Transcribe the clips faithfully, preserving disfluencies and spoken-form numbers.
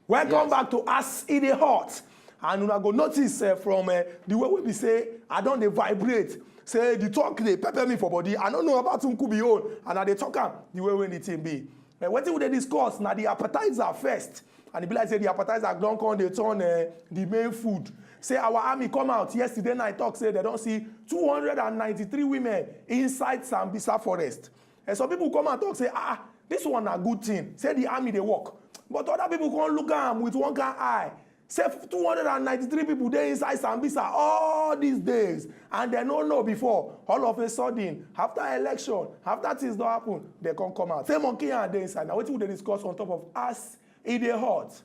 Welcome back to As E Dey Hot. And una go notice, eh, from, eh, the way we be say, I don dey vibrate. Say the talk dey pepper me for body. I no know about Nkubi own, and I dey talk am the way wey the thing be. Eh, wetin we dey discuss na the appetizer first. And e be like say the appetizer don come dey turn, eh, the main food. Say our army come out yesterday night, talk say they don see two hundred and ninety-three women inside Sambisa forest. And some people come and talk say, "Ah, this one na good thing. Say the army dey work." But other people come look am with one kind eye. Say two hundred and ninety-three people dey inside Sambisa all these days, and they no know before. All of a sudden, after election, after things don happen, they come come out. Say monkey hand dey inside. Na wetin we dey discuss on top of As E Dey Hot.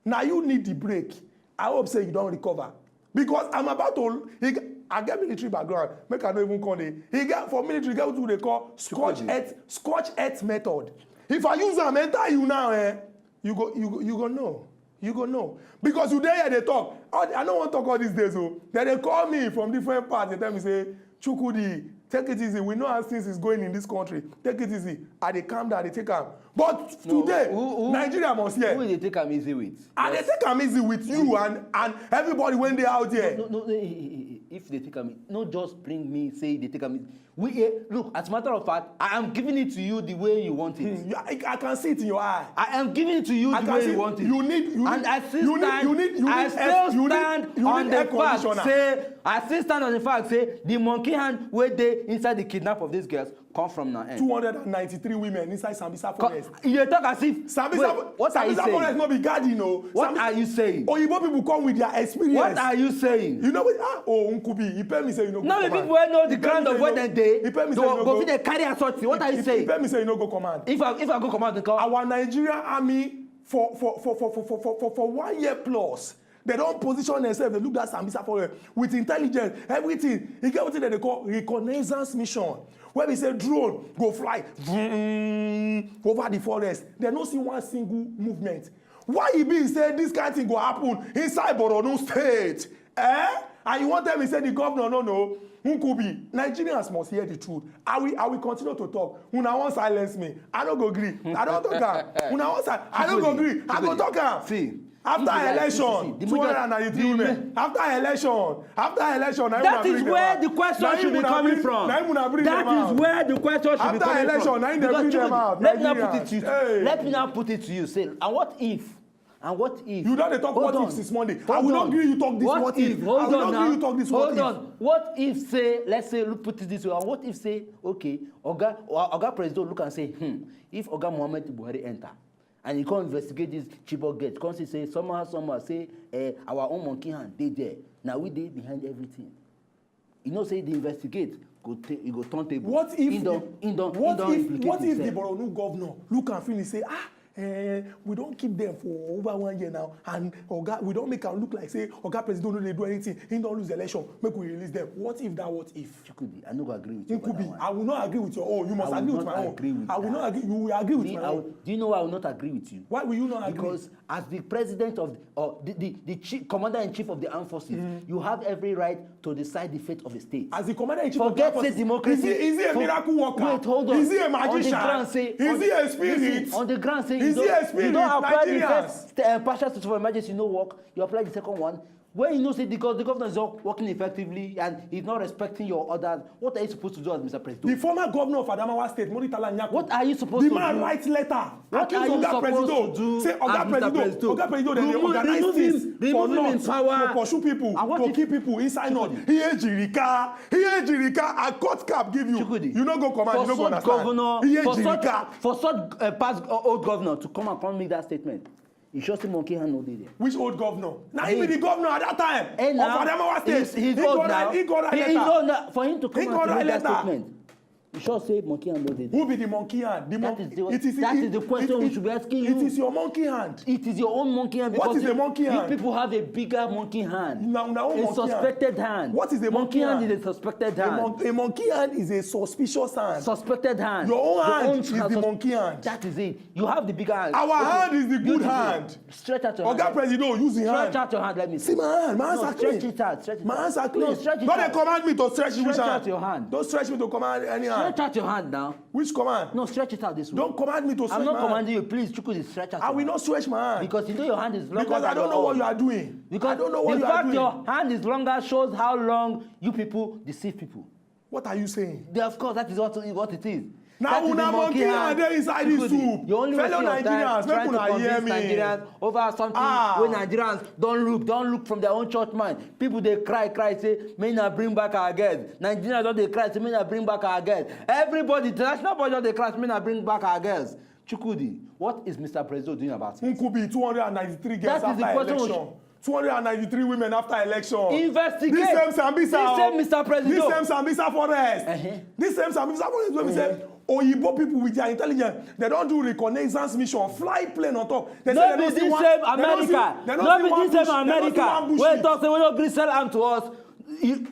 Now you need the break. I hope say you don recover. Because I'm about to, he, I get military background. Make I no even call it. He get for military, get what they call scorch earth, scorch earth method. If I use am enter you now, eh, you go, you go, you go know. You go know. Because you dey here dey talk. I, I no wan talk all these days o. Then they call me from different parts. They tell me say, "Chukwudi, take it easy. We know how things is going in this country. Take it easy." I dey calm down, I dey take am. But today, Nigeria must hear. Who dey take am easy with? I dey take am easy with you and, and everybody wey dey out here. No, no, no, eh, eh, eh, eh, if they take am, no, just bring me, say they take am easy. We, eh, look, as a matter of fact, I am giving it to you the way you want it. Hmm, you, I, I can see it in your eye. I am giving it to you the way you want it. You need, you need, and I still stand, you need, you need, you need, I still stand on the fact, say, I still stand on the fact, say, the monkey hand wey dey inside the kidnap of these girls come from na end. Two hundred and ninety-three women inside Sambisa forest. You dey talk as if, Sambisa, wait, what are you saying? Sambisa forest no be garden o. What are you saying? Oyibo people come with their experience. What are you saying? You know what? Ah, oh, Nkubi, he pay me say you no go command. No be people wey know the ground of where dem dey. He pay me say you no go. Go fit dey carry assault. What are you saying? He pay me say you no go command. If I, if I go command, they come. Our Nigerian army for, for, for, for, for, for, for, for one year plus, they don position themselves, they look that Sambisa forest with intelligence, everything. E get wetin dem dey call reconnaissance mission, where we say drone go fly vroom over the forest. They no see one single movement. Why e be say this kind thing go happen inside Borno State? Eh? And you wan tell me say the governor no know? Nkubi, Nigerians must hear the truth. I will, I will continue to talk. Una wan silence me. I no go gree. I don talk am. Una wan si-, I no go gree. I go talk am. See, after election, two hundred and ninety-three women. After election, after election, na him una bring them out. That is where the question should be coming from. Na him una bring them out. That is where the question should be coming from. After election, na him dey bring them out. Because let me now put it to you. Hey. Let me now put it to you. Say, and what if? And what if? You don dey talk what if since Monday. I will not gree you talk this what if. Hold on now. I will not gree you talk this what if. Hold on. What if say, let's say, look, put it this way. And what if say, okay, Oga, Oga President look and say, hmm, if Oga Muhammad Buhari enter, and he come investigate this Chibok girls, come say, say, somehow, somehow, say, eh, our own monkey hand dey there. Na we dey behind everything. You know say the investigate go ta-, e go turn table. What if, he don, he don, he don implicate himself. What if the Borno governor look and finish say, "Ah, eh, we don keep them for over one year now, and Oga, we don make am look like say Oga President no dey do anything. He don lose election. Make we release them." What if that what if? Chukwudi, I no go agree with you about that one. Nkubi, I will not agree with your own. You must agree with my own. I will not agree with that. I will not agree with my own. Do you know why I will not agree with you? Why will you not agree? Because as the president of, or the, the, the chief, commander-in-chief of the armed forces, you have every right to decide the fate of the state. As the commander-in-chief of the armed forces, forget say democracy. Is he, is he a miracle worker? Wait, hold on. Is he a magician? On the ground say, is he a spirit? Listen, on the ground say, you don't, you don't apply the first, uh, partial state of emergency, no work. You apply the second one. When you know say the gov-, the government is not working effectively and he's not respecting your orders, what are you supposed to do as Mister President? The former governor of Adamawa State, Murtala Nyako, what are you supposed to do? The man writes letter accusing Oga Presido. Say, "Oga Presido, Oga Presido, they dey organize things for north, to pursue people, to kill people inside north." He ejirika, he ejirika, I cut cap give you. You no go command, you no go understand. He ejirika. For such, uh, past, uh, old governor to come and come make that statement. You sure say monkey hand no dey there? Which old governor? Na him be the governor at that time of Adamawa State. He's old now. He go write letter. He's old now. For him to come out to make that statement, you sure say monkey hand no dey there? Who be the monkey hand? That is the, that is the question we should be asking you. It is your monkey hand. It is your own monkey hand because you people have a bigger monkey hand. What is the monkey hand? A suspected hand. What is the monkey hand? Monkey hand is a suspected hand. A mon-, a monkey hand is a suspicious hand. Suspected hand. Your own hand is the monkey hand. That is it. You have the bigger hand. Our hand is the good hand. Stretch out your hand. Oga Presido, use him hand. Stretch out your hand, let me see. See my hand. My hands are clean. Stretch it out. Stretch it out. My hands are clean. No, stretch it out. Don't they command me to stretch which hand? Stretch out your hand. Don't stretch me to command any hand. Stretch out your hand now. Which command? No, stretch it out this way. Don't command me to stretch I'm not my hand. Commanding you. Please, Chukwudi, stretch out. I Your will hand. Not stretch my hand. Because you know your hand is longer Because than I don't your know what own. You are doing. Because I don't know what the you fact are doing. Your hand is longer shows how long you people deceive people. What are you saying? They, of course, that is what, what it is. Now That is una the monkey hand dey inside this Chukwudi, soup. You're only Fellow wasting your time Nigerians, make trying to una hear convince me. Nigerians over something Ah. When Nigerians don't look, don't look from their own church mind. People they cry, cry, say, may na bring back our girls. Nigerians don't they cry, say, may na bring back our girls. Everybody, international body don't they cry, say, may na bring back our girls. Chukwudi, what is Mister Presido doing about it? Nkubi, two hundred ninety-three girls That is the after question we election. Two hundred ninety-three women after election. Investigate. This same Sambisa. This Oh. same Mister Presido. This same Sambisa forest. Uh-huh. This same Sambisa forest. When we say Oyibo people with their intelligence, they don't do reconnaissance mission, fly plane on top. They say No they be don't see this one- same they don't see- America. they don't No see be one this same bush- they don't see America. one bush Wey meat. Talk say we no gree sell am to us. You,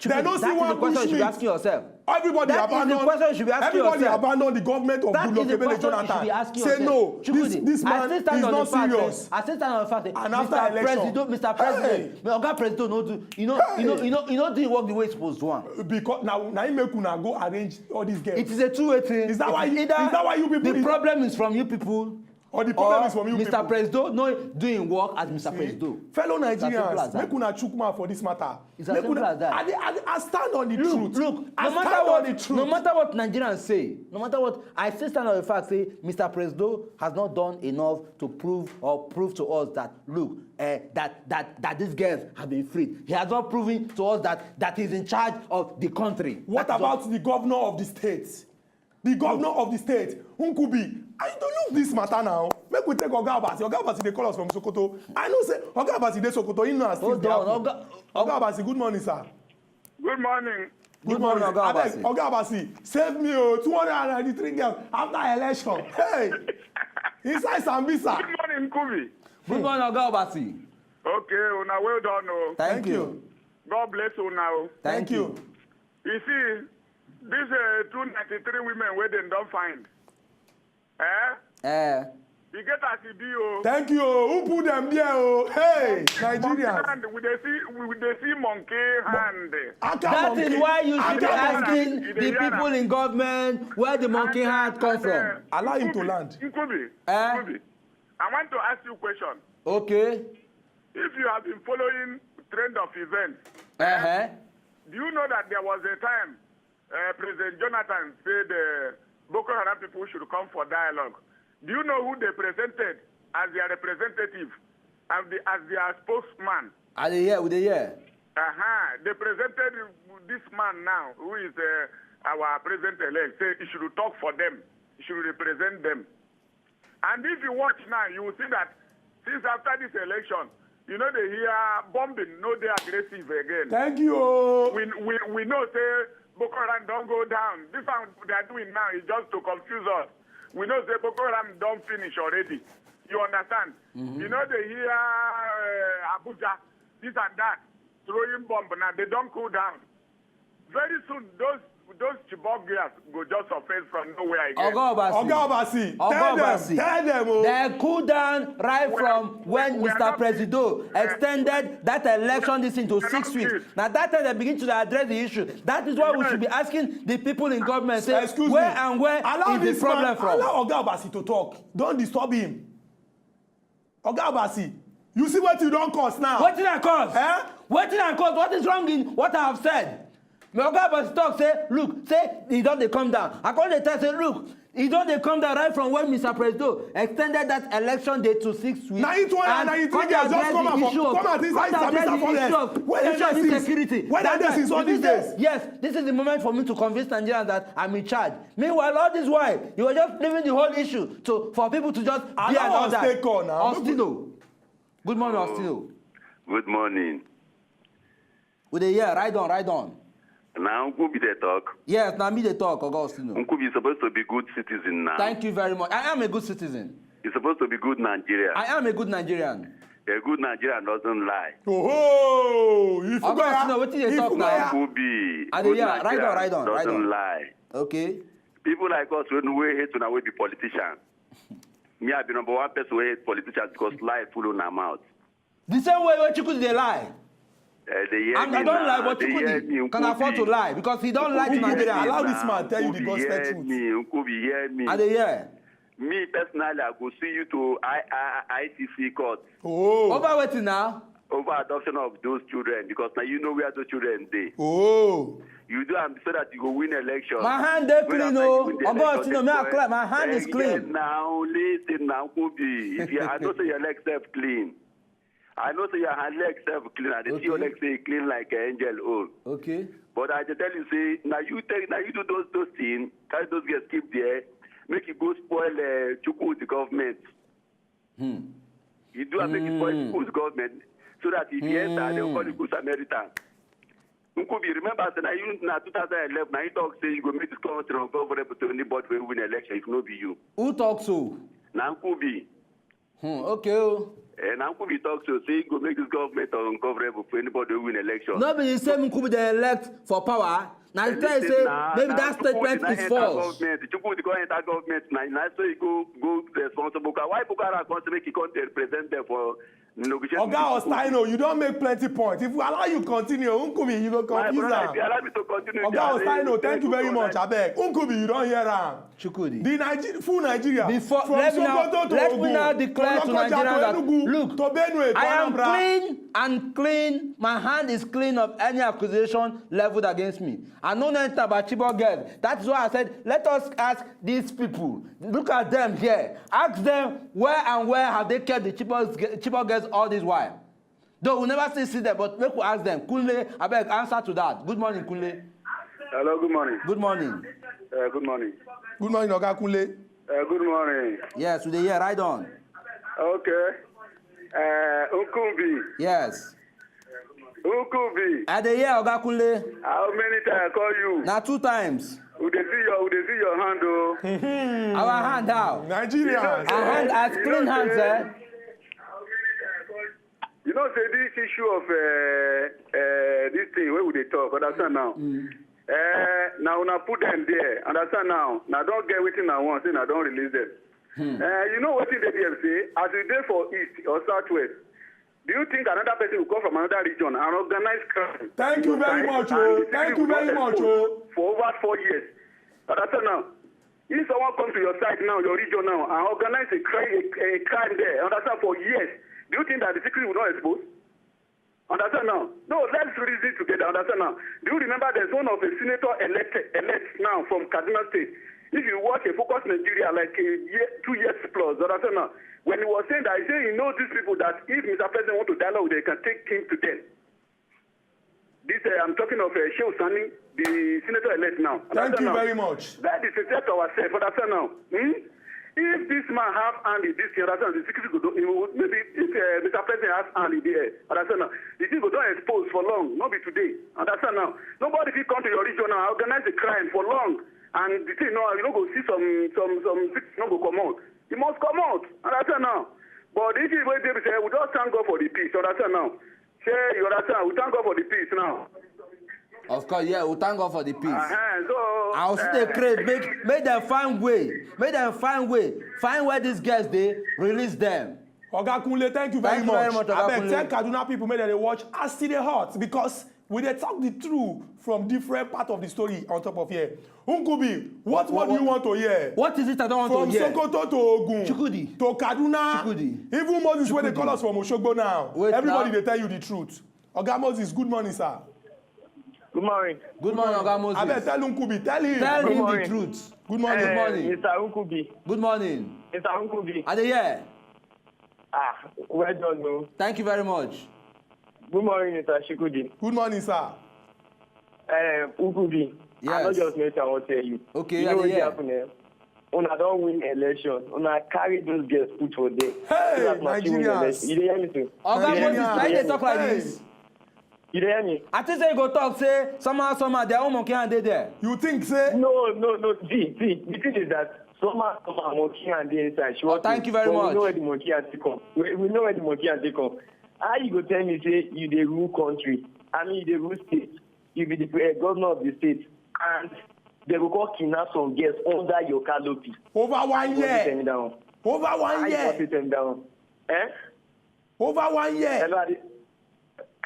They don't see that is one the question bush you should be meat. Asking yourself. Everybody That is the abandon. Question you should be asking Everybody yourself. Abandon the government of That Goodluck is the Ebele question you should Jonathan. Be asking Say yourself. No. This Chukwudi, this I man still stand is on not the fact. Serious. I still stand on the fact. And after Mister Election. Presido, Mister President, may Oga Presido no do. You know, you know, you know, you know, do work the way it's supposed to. One. Because now, now he make una go arrange all these girls. It is a two-way thing. Is that why? Either Is that why you people? The problem is from you people. Or the problem is from you Mister People. Presido no doing work as Mister Presido. Fellow It's as simple Nigerians, as that. Make una chook mouth for this matter. It's as Make simple una, as that. I, dey- I, dey- I stand on the Look, truth. Look, I no stand matter on what, the truth. No matter what Nigerians say, no matter what, I still stand on the fact say Mister Presido has not done enough to prove or prove to us that look, uh, that that that these girls have been freed. He has not proven to us that that he's in charge of the country. What That is about the governor of the state? The governor of the state, Nkubi. I don't look this matter now. Make we take Oga Abasi. Oga Abasi dey call us from Sokoto. I know say Oga Abasi dey Sokoto. He know as Hold things dey on, happen. Oga- Oga Abasi, good morning, sir. Good morning. Good morning, Oga Abeg, Abasi. Oga Abasi, save me oh, two hundred ninety-three girls after election. Hey, inside Sambisa. Good morning, Nkubi. Good morning, Oga Abasi. Okay, una well done o. Thank you. God bless una o. Thank Thank you. you. You see, this uh, two ninety-three women wey dem don find. Eh? Eh, E get as e be o. Thank you. Oh. Who put them there? Oh, hey, Monkey Nigerians. Hand, we dey see, we dey see monkey hand. Aka that is monkey. Why you should be Aka asking monkey. You the people dey in government where the monkey hand come from. Allow him to land. Nkubi, Eh? Nkubi, I want to ask you a question. Okay. If you have been following trend of events, Uh-huh. Do you know that there was a time uh, President Jonathan said uh, Boko Haram people should come for dialogue? Do you know who they presented as their representative, as, the, as their spokesman? I dey hear, we dey hear. Uh-huh. They presented this man now, who is uh, our president-elect, say he should talk for them, he should represent them. And if you watch now, you will see that since after this election, you know they hear bombing, no they aggressive again. Thank you. Oh. We, we, we know say Boko Haram don't go down. This one they are doing now is just to confuse us. We know say Boko Haram don't finish already. You understand? You know they hear uh, Abuja, this and that, throwing bomb now. They don't cool down. Very soon, those those Chibok girls go just surface from nowhere again. Oga Obasi. Oga Obasi. Oga Tell them. Obasi. Tell them. Oh. They cool down right We from are- when we are Mister not- Presido extended that election this into we are six not weeks. kids. Now that time they begin to address the issue. That is why we Yes. Should be asking the people in government say Excuse where me. And where Allow is the this problem man, from? Allow Oga Obasi to talk. Don't disturb him. Oga Obasi, you see what you don't cause now. Wetin I cause? Eh? Wetin I cause? What is wrong in what I have said? My Oga Obasi talk say, look, say he don dey come down. I come dey tell say, look, he don dey come down right from when Mister Presido extended that election day to six weeks. Na it one and na it three come girls just address come the out for issue of- come out inside come Sambisa address the forest. Issue of, Where dem issue of dey since? Insecurity. Where dem That dey since all time, these if you days? Say, yes, this is the moment for me to convince Nigerians that I'm in charge. Meanwhile, all this while, you were just leaving the whole issue to for people to just be Allow another. us take call now. Ostino. Good morning, Ostino. Good morning. We dey hear. Ride on, ride on. Na Nkubi dey talk. Yes, na me dey talk, Oga Ostino. Nkubi is supposed to be good citizen now. Thank you very much. I am a good citizen. He's supposed to be good Nigerian. I am a good Nigerian. A good Nigerian doesn't lie. Oh, if Oga Ostino, wetin you dey talk now? Nkubi, I dey good hear. Ride on, Nigerian ride on, ride doesn't on. Lie. Okay. People like us wey wey hate una wey be politician. Me, I be number one person wey hate politicians because lie full una mouth. The same way wey Chukwudi dey lie. Uh, they hear I'm, me I don't now. Lie, but they hear me. Chukwudi can afford to lie because he don't lie to Nigeria. Allow this man tell you the gospel truth. Nkubi, hear me. Nkubi, hear me. I dey hear. Me personally, I go see you to I, I, I C C court. Oh. Over wetin now? Over adoption of those children, because now you know where those children dey. Oh. You do am so that you go win election. My hand dey clean o. Oga Otino, may I clear? My hand is clean. Now, listen now, Nkubi. If you, I know say your leg self clean. I know say your hand leg self clean. I dey see your leg say e clean like an angel own. Okay. But I dey tell you say, now you take, now you do those, those things, carry those girls keep there, make you go spoil, uh, Chukwudi government. Hmm. You do am make you spoil Chukwudi government, so that if you enter, they will call you good Samaritan. Nkubi, remember say na you, na two thousand eleven, na you talk say you go make this country ungovernable to anybody wey win election if no be you. Who talk so? Na Nkubi. Hmm, okay o. Eh, na Nkubi talk so, say you go make this government ungovernable for anybody wey win election. No be the same Nkubi they elect for power. Na the thing say maybe that statement is false. Government, Chukwudi go enter government, na, na so he go, go responsible. Why Boko Haram come say make he come dey represent them for Oga Ostaino, you don make plenty points. If we allow you continue, Nkubi, you go confuse am. My brother, if you allow me to continue, Oga Ostaino, thank you very much. Abeg, Nkubi, you don hear am. Chukwudi. The Niger-, full Nigeria. Before, from Sokoto to Ogun, from Lokoja to Enugu, to Benue, to Anambra. I am clean and clean. My hand is clean of any accusation leveled against me. I no know anything about Chibok girls. That is why I said, let us ask these people. Look at them here. Ask them where and where have they kept the Chibok, Chibok girls all this while. Though we never still see them, but make we ask them. Kunle, abeg, answer to that. Good morning, Kunle. Hello, good morning. Good morning. Uh, good morning. Good morning, Oga Kunle. Uh, good morning. Yes, we dey hear. Ride on. Okay. Uh, Nkubi. Yes. Nkubi. I dey hear, Oga Kunle. How many times I call you? Na two times. We dey see your, we dey see your hand o. Our hand how? Nigerians. Our hand as clean hands, eh? You know say this issue of, uh, uh, this thing wey we dey talk, understand now? Uh, na una put them there, understand now? Na don get wetin na wan say, na don release them. Uh, you know wetin dey there say, as you dey for east or southwest, do you think another person will come from another region and organize crime? Thank you very much o. Thank you very much o. For over four years, understand now? If someone comes to your side now, your region now, and organize a crime, a, a crime there, understand, for years, do you think that the secret will not expose? Understand now? No, let's reason together, understand now? Do you remember there's one of the senator elect, elect now from Kaduna State? If you watch a Focus Nigeria, like, a year, two years plus, understand now? When he was saying that, he said he knows these people that if Mister President want to dialogue with them, he can take him to them. This, uh, I'm talking of, uh, Shehu Sani, the senator elect now. Thank you very much. That is to say to ourselves, understand now? Hmm? If this man have hand in this thing, understand, the secret go do, he will, maybe if, uh, Mister President has hand in there, understand now? The thing go don expose for long, not be today. Understand now? Nobody fit come to your region now, organize the crime for long, and the thing, no, you no go see some, some, some things no go comot. You must comot. Understand now? But the issue wey dey be say, we just thank God for the peace. Understand now? Say, you understand? We thank God for the peace now. Of course, yeah, we thank God for the peace. Uh-huh, so, I also dey crave, make, make them find way, make them find way, find where these girls dey, release them. Oga Kunle, thank you very much. Thank you very much, Oga Kunle. Abeg, tell Kaduna people make dem dey watch as e dey hot, because we dey talk the truth from different part of the story on top of here. Nkubi, what more do you want to hear? What is it I don't want to hear? From Sokoto to Ogun, Chukwudi, to Kaduna, Chukwudi, even Moses wey dey call us from Osogbo now. Everybody dey tell you the truth. Oga Moses, good morning, sir. Good morning. Good morning, Oga Moses. Abeg, tell Nkubi, tell him. Tell him the truth. Good morning. Good morning. Eh, Mister Nkubi. Good morning. Mister Nkubi. I dey hear. Ah, well done o. Thank you very much. Good morning, Mister Chukwudi. Good morning, sir. Eh, Nkubi. Yes. I no just know wetin I wan tell you. Okay, I dey hear. You know wetin happen, eh? Una don win election. Una carry those girls put for there. Hey, Nigerians. You dey hear me too? Oga Moses, why you dey talk like this? You dey hear me? I think say you go talk say somehow, somehow their own monkey hand dey there. You think say? No, no, no. See, see, the thing is that somehow, somehow monkey hand dey inside. Oh, thank you very much. But we know where the monkey hand take come. We, we know where the monkey hand take come. How you go tell me say you dey rule country? I mean, you dey rule state. You be the, eh, governor of the state, and they go come kidnap some girls under your canopy. Over one year. How you go tell me that one? Over one year. How you go tell me that one? Eh? Over one year. Hello, I dey,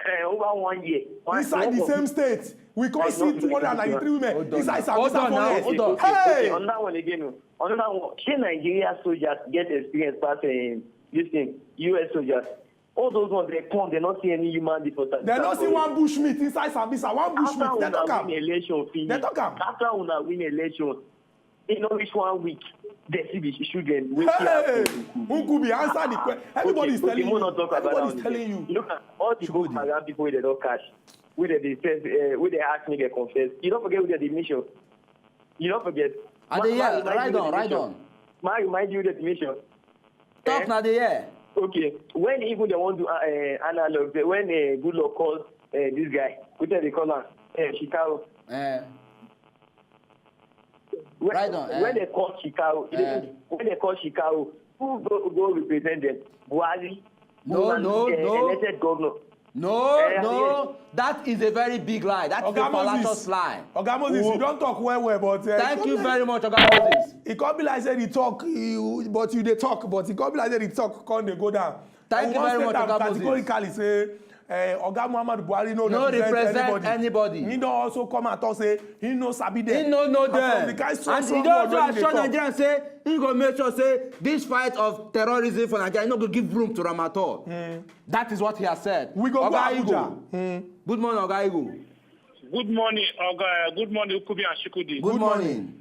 uh, over one year. One, Inside the same state, we can't see two hundred ninety-three women inside Sambisa forest. Hold on. Another one again. Another one. Shey Nigeria soldiers get experience pass um, this thing, U S soldiers. All those ones they come, they not see any human being for Sambisa. They not see one bush meat inside Sambisa. One bush meat. They talk am. Election finish. They talk am. After una win election, in no reach one week, they see the children. Hey, Nkubi, answer the question. Everybody is telling you. Everybody is telling you. Look at all the Boko Haram people wey they don't catch. Wey they dey test, uh, wey they ask me they confess. You don't forget with the mission. You don't forget. I dey hear. Ride on, ride on. Ma remind you the mission. Talk na dey hear. Okay. When even they want to uh, analog, when uh, Goodluck calls uh, this guy, wetin they call am? Uh, Shekau. Eh, When, Right on, eh. When they call Shekau, Eh. When they call Shekau, who go, go represent them? Buhari. No, Who no, the no. Elected governor. No, Eh, no, that is a very big lie. That is a Oga fallacious Moses. Lie. Oga Moses, you don't talk well well, but uh, Thank you very much, Oga Moses. It can't be like say they talk, you, but you they talk. But it can't be like say they talk, come they go down. Thank And you one very much, statement Oga Moses. Categorically say, uh, Oga Muhammad Buhari no, No represent, represent anybody. Anybody. He don't also come and talk say he no sabi them. He no know And them. from the kind strong, And he strong don word also wey he dey assure talk. Nigerians say he go make sure say this fight of terrorism for Nigeria no go give room to am at all. That is what he has said. We go Oga go Igbo. Abuja. Hmm. Good morning, Oga Igbo. Good morning, Oga. Good morning, Ukubi and Shukudi. Good morning.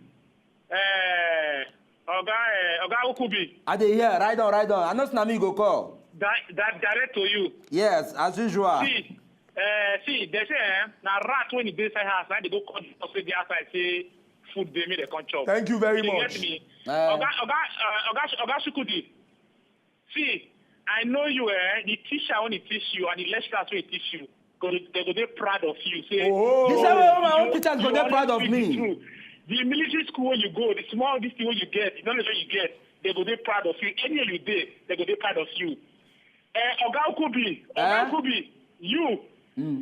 Eh, Oga, eh, Oga Ukubi. I dey hear. Ride on, ride on. I know say na me you go call. That that direct to you. Yes, as usual. See, eh, see, they say eh, na rat when e dey inside house, na dey go call the person dey outside say food dey make dem come chop. Thank you very You much. Get me? Uh, Oga, Oga, uh, Oga, Oga Shukudi. See, I know you. Eh, the teacher when he teach you and the lecturer when he teach you, go, they go dey proud of you. Say, Oh. This is why my own you- teachers go you dey always proud of speak me. The truth. The military school where you go, the small this thing where you get, the knowledge where you get, they go dey proud of you. Anywhere you dey, they go dey proud of you. Eh, Oga Ukubi, Oga Eh? Ukubi, you,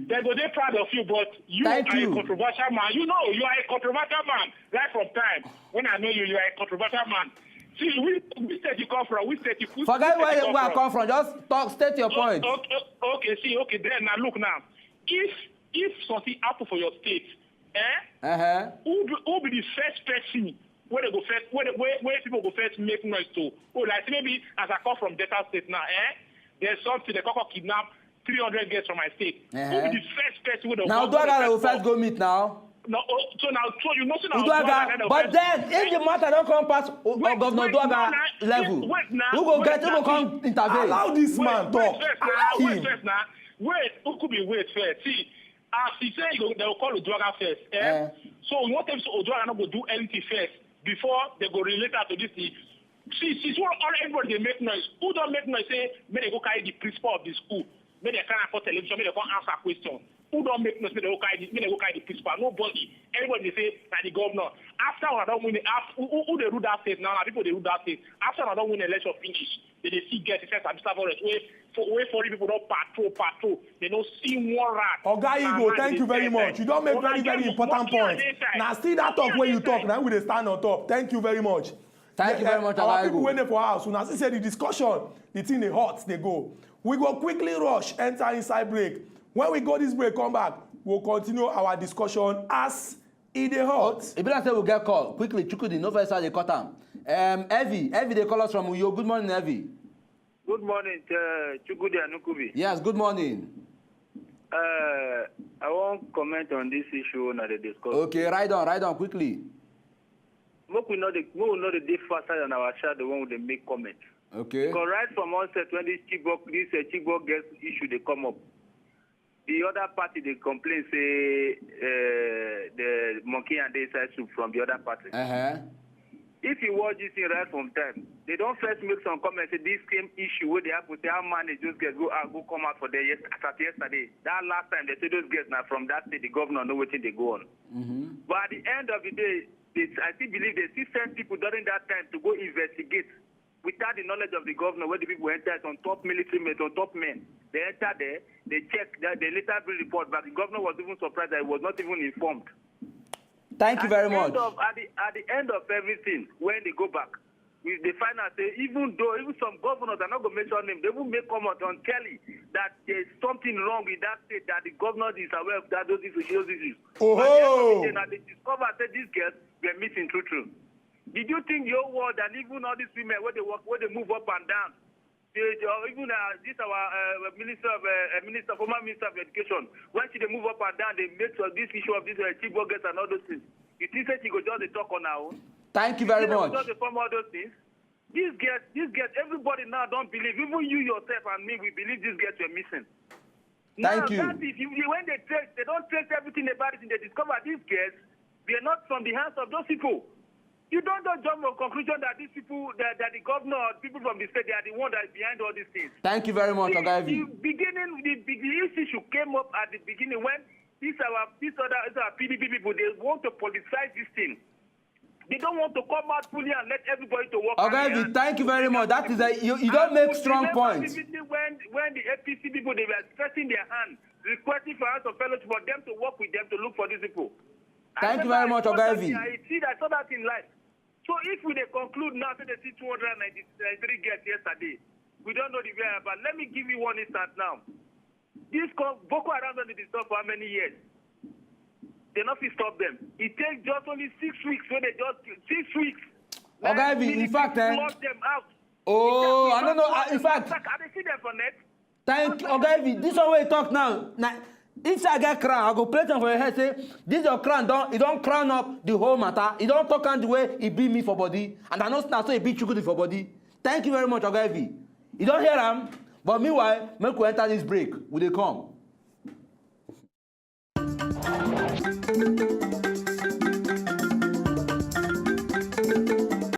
they go dey proud of you, but you Thank are you. A controversial man. You know, you are a controversial man right from time. When I know you, you are a controversial man. See, which, which state you come from? Which state you which Forget state where, you come where I from? come from. Just talk, state your point. Okay, okay, okay, see, okay, then now look now. If if something happen for your state, eh? Uh-huh. Who be, who be the first person where they go first where, they, where, where people go first make noise to? Oh, like maybe as I come from Delta State now, eh? There's something they call kidnap three hundred girls from my state. Who Uh-huh. be the first person where they Now come- where Oduaghan they will first first go meet now. No, oh, so now so you know so now Oduaghan, but then if the matter don't come pass uh, uh, Governor Oduaghan level, who go get who go come intervene? Allow this wait, man wait talk. First now, Allow wait him. First now. Wait, who could be wait first? See, as he say he go, they will call Oduaghan first. Eh? Eh. So we want them to Oduaghan not go do anything first before they go relate that to this thing. See, see, so all everybody they make noise. Who don't make noise? Say, may they go carry the principal of the school. May they come for television. May they come answer question. Who don't make noise? May they go carry the, may they go carry the principal. Nobody. Everybody they say that the governor. After I don't win, after, who, who, who they rule that state now? Now people they rule that state. After I don't win election finish, they they see get the sense of Mister Forest. Where for where foreign people don't patrol patrol. They don't see one rat. Oga Igbo, thank you very much. You don't make very very important point. Now see that talk where you talk. Now we dey stand on top. Thank you very much. Thank you very much, Our Oga people Igbo. Wey dey for house, una see say the discussion, the thing dey hot, dey go. We go quickly rush enter inside break. When we go this break, come back, we'll continue our discussion as e dey hot. E be like say we get call quickly. Chukudi, no first how they cut am. Um, Evi, Evi, they call us from Uyo. Good morning, Evi. Good morning, uh, Chukudi and Ukubi. Yes, good morning. Uh, I wan comment on this issue una dey discuss. Okay, ride on, ride on quickly. Make we no dey make we no dey dey faster than our shadow when we dey make comment. Okay. Because right from onset when this Chibok this uh, Chibok girls issue dey come up, the other party dey complain say uh, the monkey and the inside soup from the other party. Uh-huh. If you watch this thing right from time, they don first make some comments say this same issue wey dey happen say how manage those girls go out go come out for there yes, as at yesterday. That last time they say those girls na from that state the governor know wetin dey go on. Mm-hmm. But at the end of the day, they, I still believe they still send people during that time to go investigate without the knowledge of the governor where the people enter some top military men, some top men. They enter there, they check, they, they later bring report back. The governor was even surprised that he was not even informed. Thank you very At the much. End of, at, the, at the end of everything, when they go back, we they find out say even though even some governors are not going to mention name, they will make comment on telly that there's something wrong with that state, that the governor is aware of that, those issues, those issues. Oh. At the end of the day, now they discover that these girls were missing, true, true. Did you think the whole world and even all these women, where they work, where they move up and down, they, they, or even uh, this our uh, minister of uh, uh, minister, former minister of education, when she they move up and down, they make sure this issue of these uh, Chibok girls and all those things. You think that she go just dey talk on her own? Thank you very She go much. Just dey form all those things. These girls, these girls, everybody now don't believe. Even you yourself and me, we believe these girls were missing. Thank Now, you. That is, if they, when they trace, they don't trace everything about it. They discover these girls, they are not from the hands of those people. You don't just jump to a conclusion that these people, that, that the governor or people from the state, they are the one that is behind all these things. Thank you very much, The, Oga Evi. the beginning, the, the, the issue came up at the beginning when this our this other this our P D P people, they want to politicize this thing. They don't want to come out fully and let everybody to work. Oga Evi, thank you very much. That is a, you, you don't make strong points. When when the A P C people, they were stretching their hand, requesting for us of fellowship for them to work with them to look for these people. I Thank you remember very much, I saw Oga that Evi. thing, I see that, I saw that in life. So if we they conclude now, say they see two hundred ninety-three girls yesterday, we don't know the whereabouts. Let me give you one instance now. This co- Boko Haram don't disturb for how many years? They not fit stop them. It takes just only six weeks when they just six weeks. Oga Evi, in fact, eh, Flush them out. oh, I They don't know. flush I- In them out. fact, Like, I dey see them for net. Thank you, Oga Evi. This one wey you talk now. Now, if I get crown, I go play them for your head. Say, this your crown. Don't, it don't crown up the whole matter. It don't talk on the way it be me for body. And I know now, so it be Chukwudi for body. Thank you very much, Oga Evi. You don't hear am? But meanwhile, make we enter this break. We dey come.